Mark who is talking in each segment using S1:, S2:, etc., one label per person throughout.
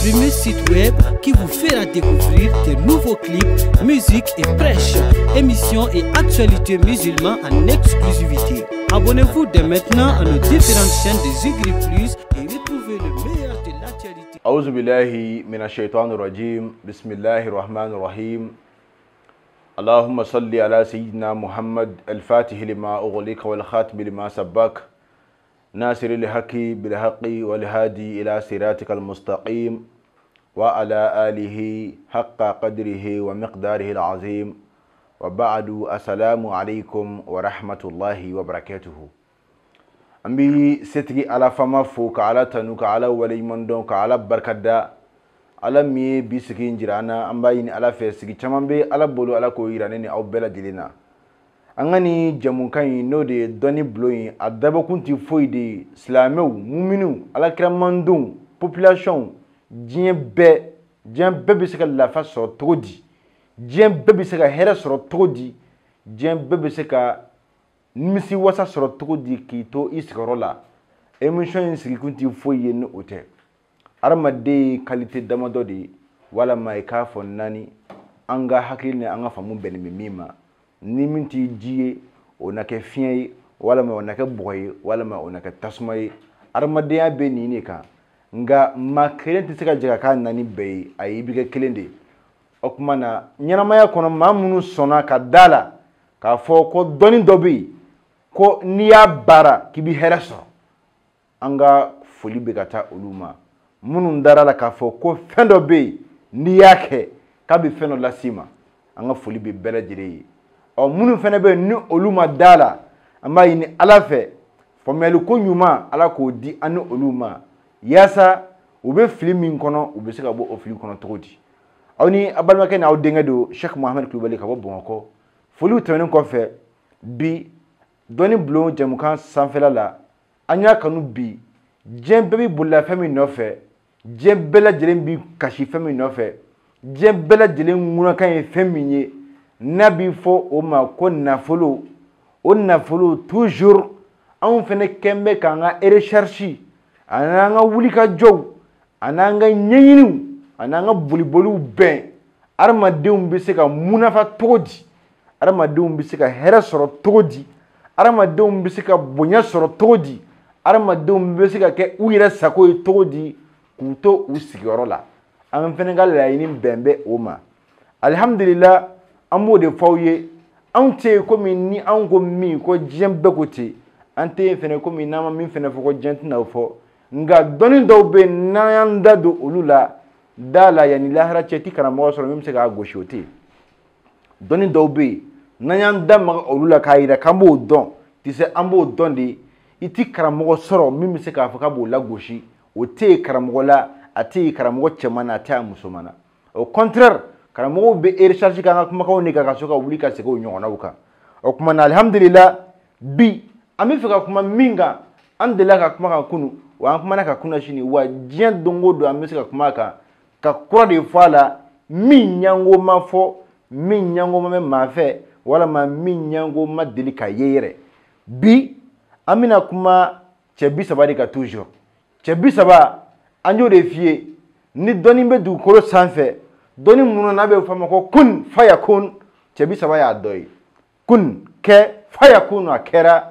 S1: Premier site web qui vous fera découvrir de nouveaux clips, musique et prêches, émissions et actualités musulmanes en exclusivité. Abonnez-vous dès maintenant à nos différentes chaînes de Zigri Plus et retrouvez le meilleur de l'actualité.
S2: أعوذ بالله من الشيطان الرجيم. بسم الله الرحمن الرحيم. اللهم صل على سيدنا محمد الفاتح لما أغلق والخاتم لما سبق، ناصر الحق بالحق والهادي إلى صراطك المستقيم، وعلى آله حق قدره ومقداره العظيم. وبعد، السلام عليكم ورحمة الله وبركاته. An bi setigi Ala fama fo, ka Ala tanu, ka Ala waleɲuman dɔn, ka Ala barikada, Ala min ye bi sigi in jira an na. An b'a ɲini Ala fɛ, sigi caman bɛ Ala bolo, Ala k'o yira ne ni aw bɛɛ lajɛlen na. An ka nin jamukan in, n'o de ye dɔnni bulon ye, a dabɔkun ti foyi de ye silamɛw, muminiw, alakiramandenw, population, diɲɛ bɛɛ, diɲɛ bɛɛ bɛ se ka lafiya sɔrɔ cogo di, diɲɛ bɛɛ bɛ se ka hɛrɛ sɔrɔ cogo di, diɲɛ bɛɛ bɛ se ka nimisi wasa sɔrɔ cogo di k'i to i sigiyɔrɔ la. Émission in sigikun ti foyi ye ni o tɛ. Hadamaden ye qualité damadɔ de ye, walama i k'a fɔ naani, an ka hakili ni an ka faamu bɛnnen bɛ min ma. Ni min t'i ji ye, o na kɛ fiɲɛ ye, walama o na kɛ bɔgɔ ye, walama o na kɛ tasuma ye. Hadamadenya bɛ nin de kan, nka maa kelen tɛ se ka jɛ ka k'a naani bɛɛ ye. Ayi, i bɛ kɛ kelen de ye. O tuma na, ɲɛnamaya kɔnɔ, maa minnu sɔnna ka da la k'a fɔ ko dɔnni dɔ bɛ yen, ko n'i y'a baara k'i bɛ hɛrɛ sɔrɔ, an ka foli bɛ ka taa olu ma. Minnu dara la k'a fɔ ko fɛn dɔ bɛ yen, n'i y'a kɛ k'a bɛ fɛn dɔ las'i ma, an ka foli bɛ bɛɛ lajɛlen ye. Ɔ, minnu fana bɛ yen ni olu ma da la, an b'a ɲini Ala fɛ, faamuyali ko ɲuman, Ala k'o di an ni olu ma, yaasa u bɛ fili min kɔnɔ, u bɛ se ka bɔ o fili kɔnɔ cogo di. Aw ni aw balimakɛ ni aw denkɛ don, Cheikh Mohamed Kulubali, ka bɔ Bamakɔ. Foliw tɛmɛnen kɔfɛ, bi dɔnni bulon jamukan sanfɛla la, an y'a kanu bi, diɲɛ bɛɛ bɛ bolila fɛn min nɔfɛ, diɲɛ bɛɛ lajɛlen bɛ kasi fɛn min nɔfɛ, diɲɛ bɛɛ lajɛlen ŋunakan ye fɛn min ye, n'a bɛ fɔ o ma ko nafolo. O nafolo, toujours anw fɛnɛ kɛn bɛ k'an ka recherche an'an ka wulikajɔw an'an ka ɲɛɲiniw an'an ka boliboliw bɛn adamadenw bɛ se ka munafa cogo di, adamadenw bɛ se ka hɛrɛ sɔrɔ cogo di, adamadenw bɛ se ka bonya sɔrɔ cogo di, adamadenw bɛ se ka kɛ u yɛrɛ sago ye cogo di k'u to u sigiyɔrɔ la. An fɛnɛ ka laɲini bɛn bɛ o ma. Alihamudulila, an b'o de fɔ aw ye. Anw tɛ yen komi ni anw ko min ko diɲɛ bɛɛ ko ten, an tɛ yen fɛnɛ komi n'an ma min fɛnɛ fɔ ko diɲɛ tɛna o fɔ. Nka dɔnni dɔw bɛ yen, n'an y'an da don olu la, da la yanni lahara cɛ, ti karamɔgɔ sɔrɔ min bɛ se k'a gosi, o tɛ yen. Dɔnni dɔw bɛ yen, n'an y'an da maga olu la k'a yira k'an b'o dɔn, ti se an b'o dɔn de, i ti karamɔgɔ sɔrɔ min bɛ se k'a fɔ k'a b'o lagosi. O tɛ yen karamɔgɔ la, a tɛ yen karamɔgɔ cɛman na, a tɛ yen musoman na. Au contraire, karamɔgɔw bɛ recherche kɛ an ka kumakanw de kan ka sɔrɔ ka wuli ka segin o ɲɔgɔnnaw kan. O tuma na, alihamudulila, bi an bɛ fɛ ka kuma min kan, an delila ka kuma kan kunun, wa an kumana ka kunna sini, wa diɲɛ don o don an bɛ se ka kuma a kan, ka kura de fɔ a la, min ɲango ma fɔ, min ɲango ma mɛn maa fɛ, walama min ɲango ma deli ka ye yɛrɛ. Bi an bɛna kuma cɛ 30 de kan. Toujours cɛ 30, an y'o de f'i ye. Ni dɔnni bɛ dugukolo sanfɛ, dɔnni minnu n'a bɛ fɔ a ma ko kun fayakun, cɛ 30 y'a dɔ ye. Kun kɛ, fayakun, a kɛra.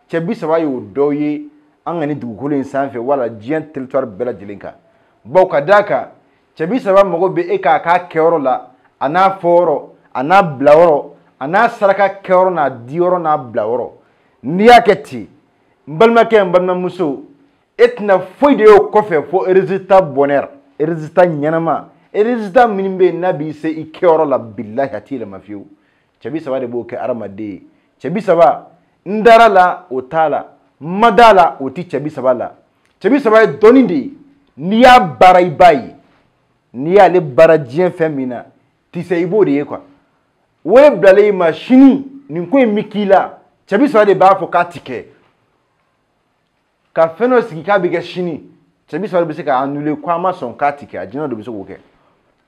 S2: Cɛ 30 y'o dɔ ye an ka ni dugukolo in sanfɛ, wala diɲɛ territoire bɛɛ lajɛlen kan. Bawo ka d'a kan, cɛ 30 mago bɛ e k'a k'a kɛyɔrɔ la, a n'a fɔyɔrɔ, a n'a bilayɔrɔ, a n'a saraka kɛyɔrɔ, n'a diyɔrɔ, n'a bilayɔrɔ. N'i y'a kɛ ten, n balimakɛ, n balimamuso, e tɛna foyi de y'o kɔfɛ fo résultat bonheur, résultat ɲɛnama, résultat min bɛ yen n'a b'i se i kɛyɔrɔ la. Bilahi, a t'i yɛlɛma fiyewu. Cɛ 30 de b'o kɛ hadamaden ye. Cɛ 30, n dara la, o t'a la, n ma da la, o ti cɛ 30 la. Cɛ 30 ye dɔnni de ye. N'i y'a baara, i b'a ye. N'i y'ale baara diɲɛ fɛn min na, tisɛ, i b'o de ye quoi. Wele bilalen i ma sini, nin ko in bɛ k'i la, cɛ 30 de b'a fɔ k'a ti kɛ. Ka fɛn dɔ sigi k'a bɛ kɛ sini, cɛ 30 de bɛ se k'a annuler ko an ma sɔn, k'a ti kɛ. A jinɛ dɔ bɛ se k'o kɛ.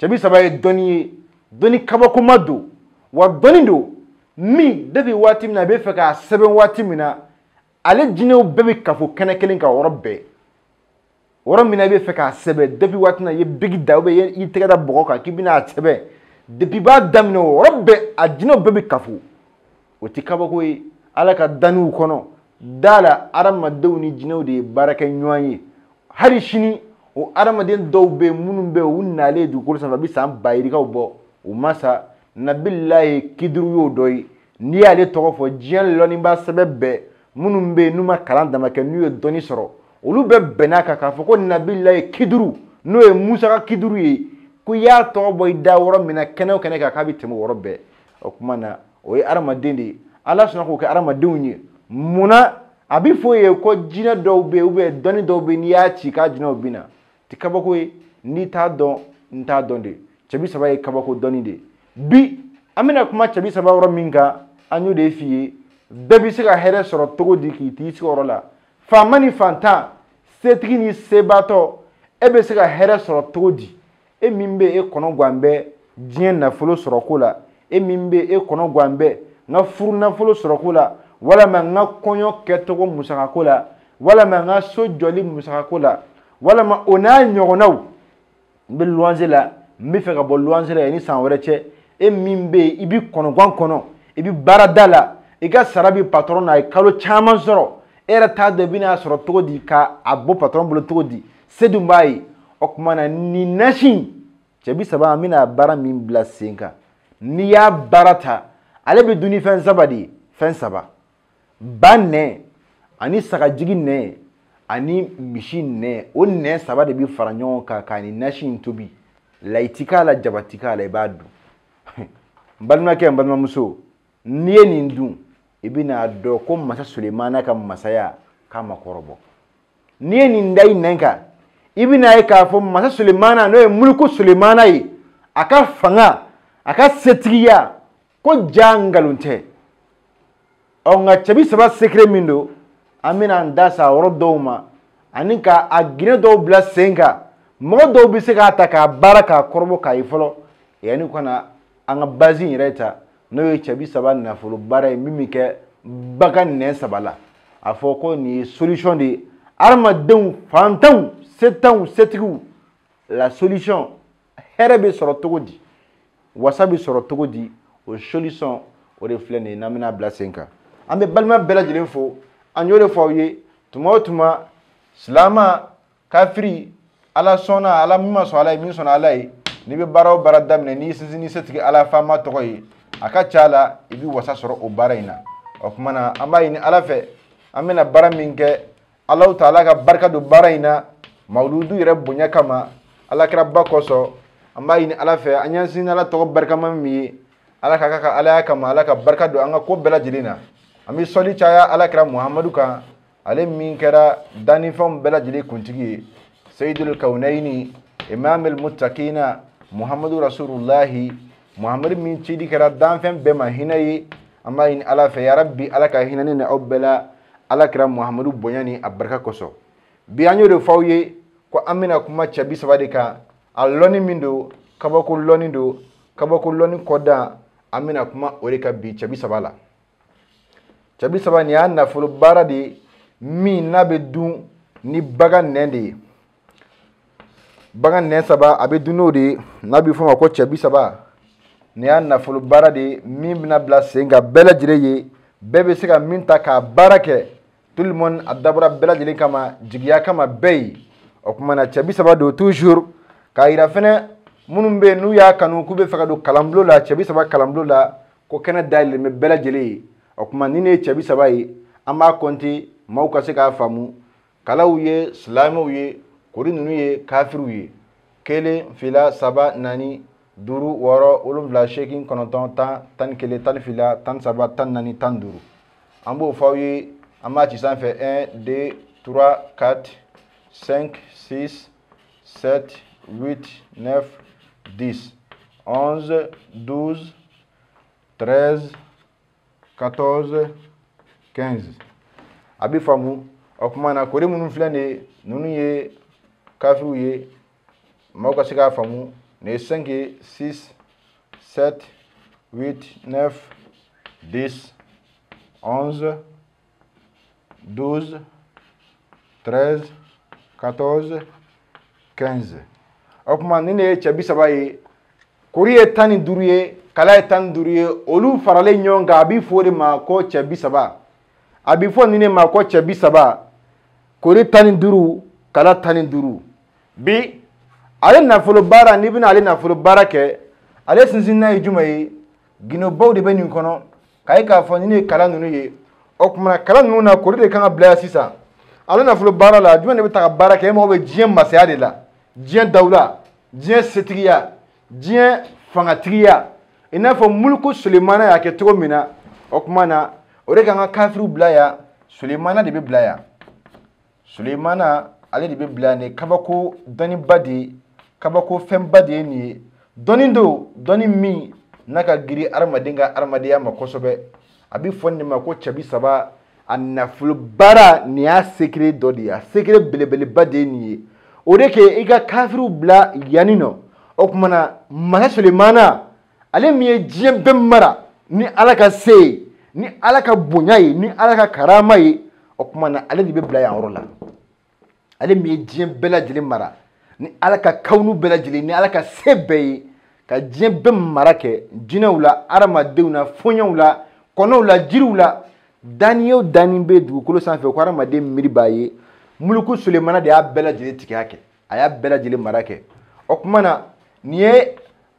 S2: Cɛ 30 ye dɔnni ye, dɔnni kabakoma don, wa dɔnni don min depuis waati min na a bɛ fɛ k'a sɛbɛn, waati min na ale jinɛw bɛɛ bɛ kafo kɛnɛ kelen kan o yɔrɔ bɛɛ. Yɔrɔ min na i bɛ fɛ k'a sɛbɛn depuis waati na i ye bigi da ou bien i tɛgɛ da bɔgɔ kan k'i bɛna a sɛbɛn depuis i b'a daminɛ o yɔrɔ bɛɛ a jinɛw bɛɛ bɛ kafo. O tɛ kabako ye Ala ka danniw kɔnɔ. Da la adamadenw ni jinɛw de ye baara kɛ ɲɔgɔn ye. Hali sini o adamaden dɔw bɛ yen minnu bɛ yen u nalen dugukolo sanfɛ a bɛ san ba yirikaw bɔ u ma sa. Nabilayi Kidiru y'o dɔ ye. N'i y'ale tɔgɔ fɔ diɲɛ lɔnnibaa sɛbɛn bɛɛ minnu bɛ yen n'u ma kalan dama kɛ n'u ye dɔnni sɔrɔ olu bɛɛ bɛnn'a kan k'a fɔ ko Nabilayi Kidiru n'o ye Musa ka Kidiru ye ko i y'a tɔgɔ bɔ i da yɔrɔ min na kɛnɛ o kɛnɛ kan k'a bɛ tɛmɛ o yɔrɔ bɛɛ. O tuma na o ye adamaden de ye. Ala sɔnna k'o kɛ adamadenw ye. Munna a bɛ fɔ ye ko jinɛ dɔw bɛ yen ou bien dɔnni dɔw bɛ yen n'i y'a ci k'a jinɛw bɛ na. Ti kabako ye n'i t'a dɔn n t'a dɔn de. Cɛbi saba ye kabako dɔnni de ye. Bi an bɛna kuma cɛbi saba yɔrɔ min kan an y'o de f'i ye. Bɛɛ bɛ se ka hɛrɛ sɔrɔ cogo di k'i t'i sigiyɔrɔ la. Faama ni fantan, setigi ni sebaatɔ, e bɛ se ka hɛrɛ sɔrɔ cogo di? E min bɛ e kɔnɔ gan bɛ diɲɛ nafolo sɔrɔko la, e min bɛ e kɔnɔ gan bɛ n ka furu nafolo sɔrɔko la, walima n ka kɔɲɔ kɛcogo musakako la, walima n ka so jɔli musakako la, walima o n'a ɲɔgɔnnaw. N bɛ luwanze la, n bɛ fɛ ka bɔ luwanze la yanni san wɛrɛ cɛ. E min bɛ yen i bɛ kɔnɔgan kɔnɔ, i bɛ baarada la, i ka sara bɛ patɔrɔn na, a ye kalo caman sɔrɔ, e yɛrɛ t'a dɔn i bɛna sɔrɔ cogo di ka a bɔ patɔrɔn bolo cogo di, se dun b'a ye. O tuma na nin nasi cɛ bi saba an bɛna baara min bila sen kan, n'i y'a baara ta ale bɛ dun ni fɛn saba de ye. Fɛn saba: ba nɛn ani sagajigi nɛn ani misi nɛn. O nɛn saba de bɛ fara ɲɔgɔn kan ka nin nasi in tobi. Layi ti k'a la, jaba ti k'a la, i b'a dun. N balimakɛ, n balimamuso, n'i ye nin dun i bɛna dɔn ko masa Sulemana ka masaya k'a ma kɔrɔbɔ. N'i ye nin da i nɛn kan i bɛna ye k'a fɔ masa Sulemana n'o ye Muluku Sulemana ye, a ka fanga, a ka setigiya ko ja nkalon tɛ. Ɔ nka cɛbi saba secret min don, an bɛna an da sa yɔrɔ dɔw ma ani ka a ginɛ dɔw bila sen kan. Mɔgɔ dɔw bɛ se k'a ta k'a baara k'a kɔrɔbɔ k'a ye fɔlɔ yanni ka na an ka base in yɛrɛ ta, n'o ye cɛbi saba nafolo baara ye min bɛ kɛ bagan nɛn saba la. A fɔ ko nin ye solution de ye adamadenw, fantanw, setanw, setigiw. La solution, hɛrɛ bɛ sɔrɔ cogo di, wasa bɛ sɔrɔ cogo di, o solution o de filɛ nin ye n'an bɛna bila sen kan. An bɛ balima bɛɛ lajɛlen fo. An y'o de fɔ aw ye tuma o tuma, silama, kafiri, Ala sɔnna, Ala min ma sɔn Ala ye, min sɔnna Ala ye, n'i bɛ baara o baara daminɛ n'i sinsin ni setigi Ala faama tɔgɔ ye, a ka ca la i bɛ wasa sɔrɔ o baara in na. O tuma na an b'a ɲini Ala fɛ, an bɛna baara min kɛ, Alahu taala ka barika don baara in na, mawuludu yɛrɛ bonya kama, Ala kɛra ba kosɔn. An b'a ɲini Ala fɛ, an y'an sinsin Ala tɔgɔ barikama min ye, Ala ka ka Alaya kama, Ala ka barika don an ka ko bɛɛ lajɛlen na. An bɛ sɔli caya Ala kɛra Muhamadu kan, ale min kɛra dannifɛnw bɛɛ lajɛlen kuntigi ye, Seyidul Kawnayini, Imamul Muttaqina, Muhamadu Rasulullahi, Muhamadu min cili kɛra danfɛn bɛɛ ma hinɛ ye. An b'a ɲini Ala fɛ, ya Rabbi, Ala ka hinɛ ne ni aw bɛɛ la, Ala kɛra Muhamadu bonya ni a barika kosɔn. Bi an y'o de fɔ aw ye ko an bɛna kuma cɛ bi saba de kan. A lɔnni min don, kabako lɔnni don, kabako lɔnni kɔdan, an bɛna kuma o de kan bi cɛ bi saba la. Cɛ bi saba nin y'a nafolo baara de ye min n'a bɛ dun ni bagan nɛn de ye. Bagan nɛn saba a bɛ dun n'o de ye, n'a bɛ f'o ma ko cɛ bi saba. Nin y'a nafolo baara de ye min bɛna bila sen kan bɛɛ lajɛlen ye, bɛɛ bɛ se ka min ta k'a baara kɛ. Tout le monde a dabɔra bɛɛ lajɛlen kama, jigiya kama bɛɛ ye. O tuma na cɛ bi saba don toujours k'a yira fɛnɛ minnu bɛ yen n'u y'a kanu k'u bɛ fɛ ka don kalanbulon la, cɛ bi saba kalanbulon la, ko kɛnɛ dayɛlɛlen bɛ bɛɛ lajɛlen ye. O tuma ni ne ye cɛ bi saba ye, an b'a compter maaw ka se k'a faamu. Kalaw ye silamɛw ye, kori ninnu ye kafiriw ye. 1, 2, 3, 4, 5, 6, 7, 8, 9, 10, 11, 12, 13, 14, 15. An b'o fɔ aw ye, an b'a ci sanfɛ. 1, 2, 3, 4, 5, 6, 7, 8, 9, 10, 11, 12, 13, 14, 15. A bɛ faamu. O tuma na kori minnu filɛ nin ye, ninnu ye kafiriw ye, maaw ka se k'a faamu. Nin ye 5 ye, 6, 7, 8, 9, 10, 11, 12, 13, 14, 15. O tuma nin de ye cɛ 30 ye, kori ye 15 ye, kala ye 15 ye, olu faralen ɲɔgɔn kan a bɛ fɔ o de ma ko cɛ 30. A bɛ fɔ nin de ma ko cɛ 30, kori 15, kala 15. Bi ale nafolo baara, n'i bɛna ale nafolo baara kɛ, ale sinsinna ye jumɛn ye? Gindobaw de bɛ nin kɔnɔ, k'a ye k'a fɔ nin de ye kala ninnu ye. O tuma kala ninnu na kori de kan ka bila yan sisan. Ale nafolo baara la, jumɛn de bɛ ta ka baara kɛ? E mago bɛ diɲɛ masaya de la, diɲɛ dawula, diɲɛ setigiya, diɲɛ fangatigiya, i n'a fɔ Muluku Sulemana y'a kɛ cogo min na. O tuma na o de kan ka kafiriw bila yan. Sulemana de bɛ bila yan. Sulemana ale de bɛ bila yan. Nin ye kabako dɔnniba de ye, kabako fɛnba de ye nin ye. Dɔnni don, dɔnni min n'a ka girin hadamaden ka hadamadenya ma kosɛbɛ. A bɛ fɔ nin de ma ko cɛ 30. A nafolo baara nin y'a secret dɔ de ye, a secret belebeleba de ye nin ye. O de kɛ i ka kafiriw bila yanni nɔ. O tuma na Masa Sulemana, ale min ye diɲɛ bɛɛ mara ni Ala ka se ye, ni Ala ka bonya ye, ni Ala ka karama ye, o tuma na ale de bɛ bila yan yɔrɔ la. Ale min ye diɲɛ bɛɛ lajɛlen mara ni Ala ka kawunu bɛɛ lajɛlen, ni Ala ka se bɛɛ ye, ka diɲɛ bɛɛ mara kɛ, jinɛw la, hadamadenw na, fɔɲɛw la, kɔnɔw la, jiriw la, danni o danni bɛ dugukolo sanfɛ ko hadamaden miiri b'a ye. Muluku Sulemana de y'a bɛɛ lajɛlen tigiya kɛ, a y'a bɛɛ lajɛlen mara kɛ. O tuma na nin ye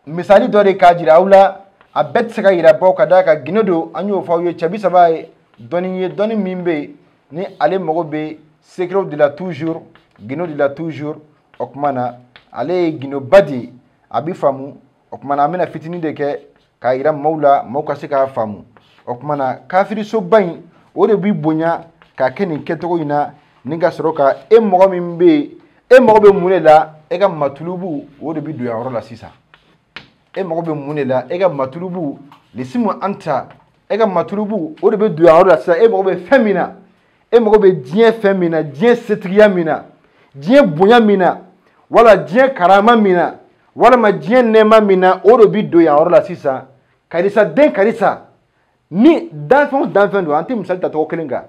S2: misali dɔ de k'a jira aw la. A bɛɛ tɛ se ka yira baw ka d'a kan gindo don, an y'o fɔ aw ye. Cɛ 30 ye dɔnni ye, dɔnni min bɛ yen ni ale mago bɛ secret de la toujours, gindo de la toujours. O tuma na ale ye gindoba de ye, a bɛ faamu. O tuma na an bɛna fitinin de kɛ k'a yira maaw la, maaw ka se k'a faamu. O tuma na kafirisoba in o de bɛ bonya k'a kɛ nin kɛcogo in na, ni ka sɔrɔ ka e mɔgɔ min bɛ yen, e mago bɛ mun de la, e ka matulubu o de bɛ don yan yɔrɔ la sisan. E mago bɛ mun de la, e ka matulubu lisimu anta, e ka matulubu o de bɛ don yan yɔrɔ la sisan. E mago bɛ fɛn min na, e mago bɛ diɲɛ fɛn min na, diɲɛ setigiya min na, diɲɛ bonya min na, wala diɲɛ karama min na, walima diɲɛ nɛɛma min na, o de bɛ don yan yɔrɔ la sisan. Karisa den karisa, ni danfɛn o danfɛn don, an tɛ misali ta tɔgɔ kelen kan,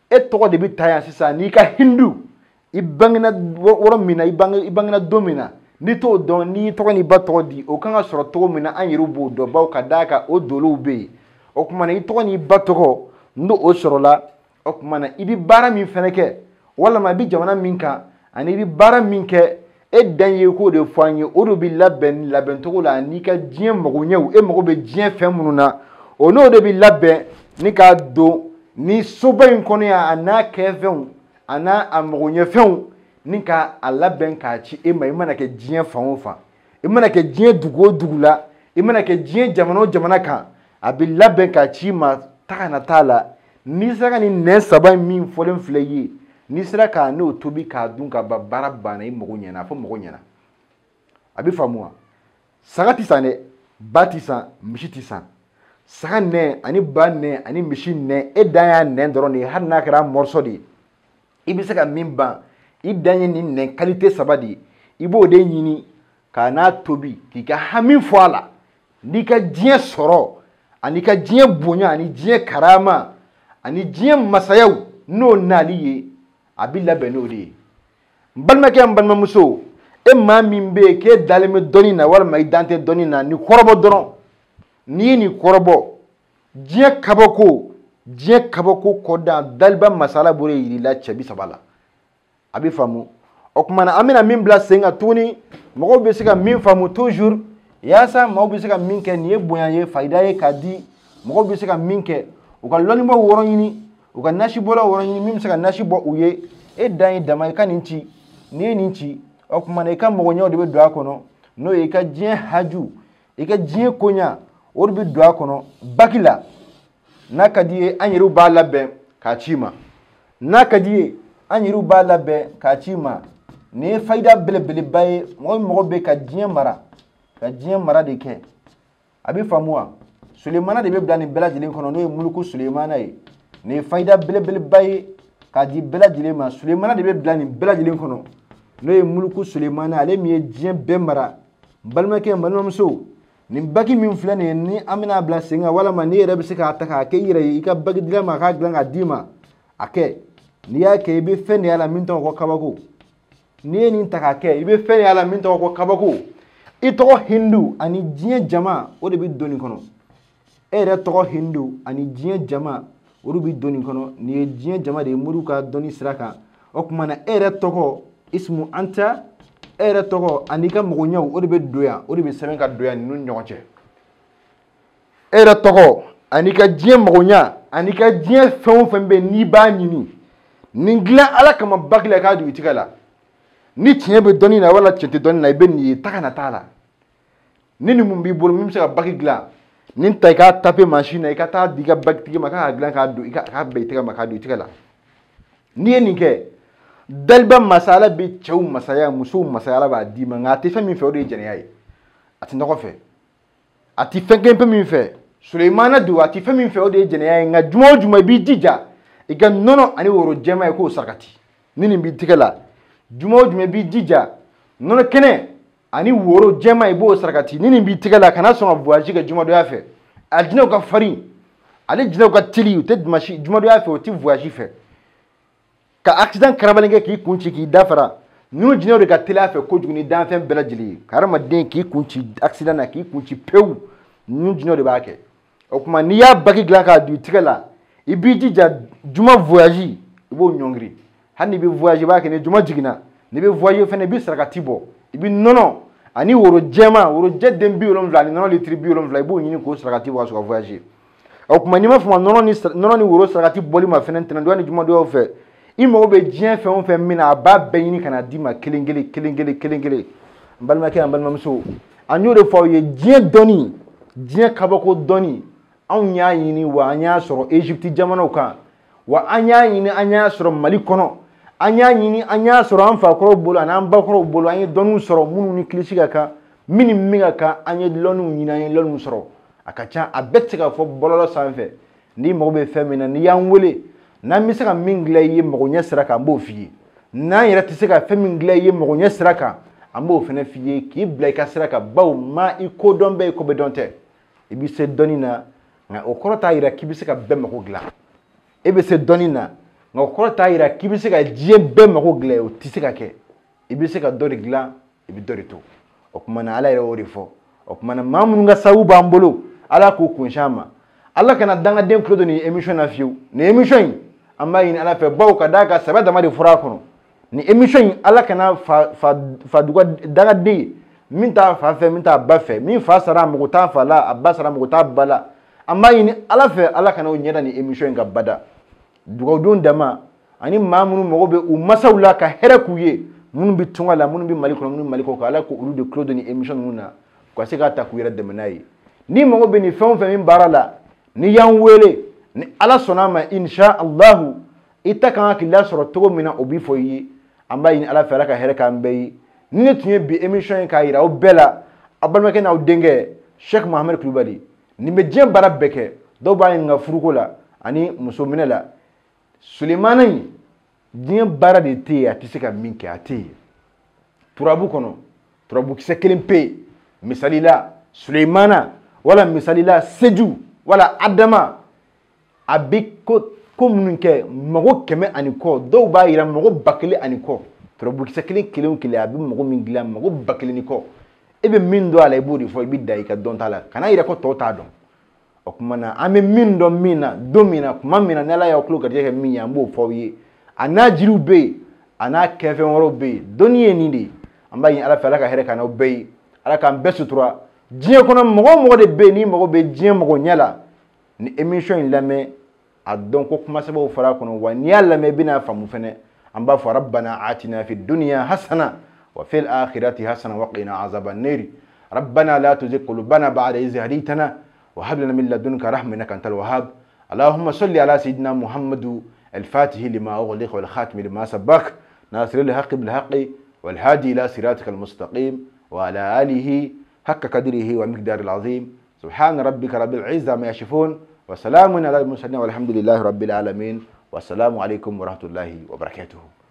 S2: e tɔgɔ de bɛ ta yan sisan. N'i ka hindu, i bangena yɔrɔ min na, i bangena don min na, n'i t'o dɔn, n'i tɔgɔ n'i ba tɔgɔ di, o kan ka sɔrɔ cogo min na, an yɛrɛw b'o dɔn, bawo ka d'a kan o dolow bɛ yen. O tuma na i tɔgɔ n'i ba tɔgɔ n'o o sɔrɔla, o tuma na i bɛ baara min fɛnɛ kɛ, walima i bɛ jamana min kan, ani i bɛ baara min kɛ, e dan ye k'o de fɔ an ye. O de bɛ labɛn labɛncogo la, n'i ka diɲɛ magoɲɛw, e mago bɛ diɲɛ fɛn minnu na, o n'o de bɛ labɛn ni k'a don ni soba in kɔnɔ yan, a n'a kɛfɛnw, a n'a a magoɲɛfɛnw, ni k'a labɛn k'a ci e ma. I mana kɛ diɲɛ fan o fan, i mana kɛ diɲɛ dugu o dugu la, i mana kɛ diɲɛ jamana o jamana kan, a bɛ labɛn k'a ci i ma. Taga na t'a la. N'i sera ka nin nɛn 3 in min fɔlen filɛ i ye, n'i sera k'a n'o tobi k'a dun ka ban, baara banna, i mago ɲɛna, a fɔ mago ɲɛna. A bɛ faamu wa? Saga ti san dɛ, ba ti san, misi ti san. Saga nɛn ani ba nɛn ani misi nɛn, e dan y'a nɛn dɔrɔn de ye, hali n'a kɛra mɔrɔsɔ de ye, i bɛ se ka min ban, i dan ye nin nɛn kalite 3 de ye, i b'o de ɲini k'a n'a tobi, k'i ka hami fɔ a la, n'i ka diɲɛ sɔrɔ ani ka diɲɛ bonya ani diɲɛ karama ani diɲɛ masayaw n'o nali ye, a bɛ labɛn n'o de ye. N balimakɛ, n balimamuso, e maa min bɛ yen k'e dalen bɛ dɔnni na walima i dan tɛ dɔnni na, nin kɔrɔbɔ dɔrɔn. N'i ye nin kɔrɔbɔ, diɲɛ kabako, diɲɛ kabako kɔdan daliba masala b'o de yir'i la cɛ 30 la. A bɛ faamu. O tuma na an bɛna min bila sen kan tuguni, mɔgɔw bɛ se ka min faamu toujours, yaasa maaw bɛ se ka min kɛ, nin ye bonya ye, fayida ye k'a di, mɔgɔw bɛ se ka min kɛ, u ka lɔnnibaaw wɔrɔ ɲini, u ka nasibɔlaw wɔrɔ ɲini, min bɛ se ka nasi bɔ u ye. E dan ye dama, i ka nin ci, n'i ye nin ci, o tuma na i ka mɔgɔɲɛw de bɛ don a kɔnɔ, n'o ye i ka diɲɛ haju, i ka diɲɛ koɲa, o de bɛ don a kɔnɔ baki la. N'a ka di ye, an yɛrɛw b'a labɛn k'a ci ma. N'a ka di ye, an yɛrɛw b'a labɛn k'a ci ma. Nin ye fayida belebeleba ye. Mɔgɔ min mago bɛ ka diɲɛ mara, ka diɲɛ mara de kɛ, a bɛ faamu wa? Sulemana de bɛ bila nin bɛɛ lajɛlen kɔnɔ, n'o ye Muluku Sulemana ye. Nin ye fayida belebeleba ye k'a di bɛɛ lajɛlen ma. Sulemana de bɛ bila nin bɛɛ lajɛlen kɔnɔ, n'o ye Muluku Sulemana, ale min ye diɲɛ bɛɛ mara. N balimakɛ, n balimamuso, nin baki min filɛ nin ye, ni an bɛna bila sen kan, walima n'i yɛrɛ bɛ se k'a ta k'a kɛ i yɛrɛ ye, i ka baki dilan ma, a k'a dilan k'a d'i ma, a kɛ. N'i y'a kɛ, i bɛ fɛn de y'a la min tɔgɔ ko kabako. N'i ye nin ta k'a kɛ i bɛ fɛn y'a la min tɔgɔ ko kabako. I tɔgɔ Hindu ani diɲɛ jama o de bɛ don nin kɔnɔ. E yɛrɛ tɔgɔ Hindu ani diɲɛ jama olu bɛ don nin kɔnɔ. Nin ye diɲɛ jama de ye moriw ka dɔnni sira kan. O tuma na e yɛrɛ tɔgɔ ismu anta, e yɛrɛ tɔgɔ ani i ka mɔgɔɲɛw o de bɛ don yan, o de bɛ sɛbɛn ka don yan ninnu ni ɲɔgɔn cɛ. E yɛrɛ tɔgɔ ani i ka diɲɛ mɔgɔɲɛ ani i ka diɲɛ fɛn o fɛn bɛ yen n'i b'a ɲini, nin dilan Ala kama baki la i k'a don i tigɛ la. Ni tiɲɛ bɛ dɔnni na wala tiɲɛ tɛ dɔnni na, i bɛ nin ye ta kana t'a la. Ni nin mun b'i bolo min bɛ se ka baki dilan, nin ta i k'a taper machine na, i ka taa di i ka bakitigi ma k'a dilan k'a don i ka k'a bɛn i tɛgɛ ma k'a don i tɛgɛ la. N'i ye nin kɛ, daliba masala bɛ cɛw masaya, musow masaya, Ala b'a d'i ma. Nka a tɛ fɛn min fɛ o de ye jɛnɛya ye. A tɛ nɔgɔ fɛ, a tɛ fɛn kelen pe min fɛ. Sulemana don, a tɛ fɛn min fɛ o de ye jɛnɛya ye. Nka juma o juma i b'i jija i ka nɔnɔ ani woro jɛman ye k'o sarakati. Ni nin b'i tɛgɛ la, juma o juma i b'i jija nɔnɔ kɛnɛ ani woro jɛman i b'o sarakati. Ni nin b'i tɛgɛ la, kana sɔn ka voyage kɛ jumadonya fɛ. A jinɛw ka farin, ale jinɛw ka teli, u tɛ dimanche jumadonya fɛ, u tɛ voyage fɛ. Ka accident karabalen kɛ k'i kun ci k'i dafara, ninnu jinɛw de ka teli a fɛ kojugu ni danfɛn bɛɛ lajɛlen ye. Ka hadamaden k'i kun ci accident na, k'i kun ci pewu, ninnu jinɛw de b'a kɛ. O tuma n'i y'a baki dilan k'a don i tɛgɛ la, i b'i jija juma voyage i b'o ɲɔngiri. Hali n'i bɛ voyage i b'a kɛ, ni juma jiginna n'i bɛ voyage fɛnɛ i bɛ sarakati bɔ, i bɛ nɔnɔ ani woro jɛman, woro jɛ den 70 ani nɔnɔ litiri 70 i b'o ɲini k'o sarakati bɔ ka sɔrɔ ka voyage. O tuma n'i ma fama nɔnɔ ni woro sarakati bɔli ma fɛnɛ ntɛnɛndonya ni jumadonyaw fɛ, i mago bɛ diɲɛ fɛn o fɛn min na, a b'a bɛɛ ɲini ka na d'i ma kelen kelen kelen kelen kelen kelen. N balimakɛ, n balimamuso, an y'o de fɔ aw ye, diɲɛ dɔnni, diɲɛ kabako dɔnni, anw y'a ɲini wa an y'a sɔrɔ Égypte jamanaw kan, wa an y'a ɲini an y'a sɔrɔ Mali kɔnɔ, an y'a ɲini an y'a sɔrɔ an fakɔrɔw bolo ani an bakɔrɔw bolo. An ye dɔnniw sɔrɔ minnu ni kilisi ka kan, min ni min ka kan, an ye lɔnniw ɲini, an ye lɔnniw sɔrɔ. A ka ca, a bɛɛ tɛ se ka fɔ bɔlɔlɔ sanfɛ. N'i mago bɛ fɛn min na, n'i y'an wele, n'an bɛ se ka min dilan i ye magoɲɛ sira kan, an b'o f'i ye. N'an yɛrɛ tɛ se ka fɛn min dilan i ye magoɲɛ sira kan, an b'o fɛnɛ f'i ye k'i bila i ka sira kan. Bawo maa i ko dɔn bɛɛ i ko bɛ dɔn tɛ. I bɛ se dɔnni na, nka o kɔrɔ t'a yira k'i bɛ se ka bɛɛ mago dilan. E bɛ se dɔnni na, nka o kɔrɔ t'a yira k'i bɛ se ka diɲɛ bɛɛ mago dilan, o tɛ se ka kɛ. I bɛ se ka dɔ de dilan, i bɛ dɔ de to. O tuma na Ala yɛrɛ y'o de fɔ. O tuma na maa minnu ka sababu b'an bolo, Ala k'u kunsin an ma. Ala kana dangaden tulo don nin émission na fiyewu. Nin émission in, an b'a ɲini Ala fɛ, bawo ka d'a kan sɛbɛ dama de fɔra a kɔnɔ. Nin émission in, Ala kana fa dangaden ye min t'a fa fɛ, min t'a ba fɛ, min fa sara a mago t'a fa la, a ba sara a mago t'a ba la. An b'a ɲini Ala fɛ, Ala kana o ɲɛda nin émission in ka bada. Dugawudenw dama ani maa minnu mago bɛ u masaw la ka hɛrɛ k'u ye, minnu bɛ tunga la, minnu bɛ Mali kɔnɔ, minnu bɛ Mali kɔ kan, Ala k'olu de tulo don nin émission ninnu na, u ka se k'a ta k'u yɛrɛ dɛmɛ n'a ye. N'i mago bɛ nin fɛn o fɛn min baara la, n'i y'an wele, ni Ala sɔnna a ma, insha Allahu, i ta kan k'i lasɔrɔ cogo min na, o b'i fɔ i ye. An b'a ɲini Ala fɛ, Ala ka hɛrɛ k'an bɛɛ ye. Ni ne tun ye bi émission ye k'a yira aw bɛɛ la, aw balimakɛ n'aw denkɛ Cheikh Mohamed Kulubali, nin bɛ diɲɛ baara bɛɛ kɛ. Dɔw b'a ɲininka furuko la ani muso minɛ la. Sulemana in, diɲɛ baara de tɛ yen a tɛ se ka min kɛ, a tɛ yen. Turabu kɔnɔ, turabukisɛ kelen pe, misali la Sulemana, wala misali la Seju, wala Adama, a bɛ ko minnu kɛ, mɔgɔ 100 ani kɔ, dɔw b'a yira mɔgɔ 1000 ani kɔ. Turabukisɛ kelen kelen o kelen a bɛ mɔgɔ min dilan, mɔgɔ 1000 ni kɔ. E bɛ min dɔn a la, i b'o de fɔ, i bɛ da i ka dɔn ta la, kana yira ko tɔw t'a dɔn. O tuma na an bɛ min dɔn min na, don min na, tuma min na, ni Ala y'aw tulo garijɛgɛ kɛ min ye, an b'o fɔ aw ye. A n'a jiriw bɛ yen, a n'a kɛfɛn wɛrɛw bɛ yen. Dɔnni ye nin de ye. An b'a ɲini Ala fɛ, Ala ka hɛrɛ k'an n'aw bɛɛ ye, Ala k'an bɛɛ sutura. Diɲɛ kɔnɔ mɔgɔ o mɔgɔ de bɛ yen n'i mago bɛ diɲɛ mago ɲɛ la, ni émission in lamɛn, a dɔn ko kuma sɛbɛnw fɔra a kɔnɔ, wa n'i y'a lamɛn i bɛna faamu fɛnɛ. An b'a fɔ rabbana atina fi dunya hasana wa fil akhirati hasana wa qina azaban nari. Rabbana la tuzigh qulubana ba'da idh hadaytana wa hab lana min ladunka rahmatan innaka antal wahhab. Allahumma salli ala sayyidina Muhammad al-fatih lima ughliqa wal khatim lima sabaq nasiril haqqi bil haqqi wal hadi ila siratikal mustaqim wa ala alihi haqqa qadrihi wa miqdaril azim. Subhana rabbika rabbil izzati amma yasifun wa salamun ala al mursalin walhamdulillahi rabbil alamin. Wassalamu alaikum warahmatullahi wabarakatuh.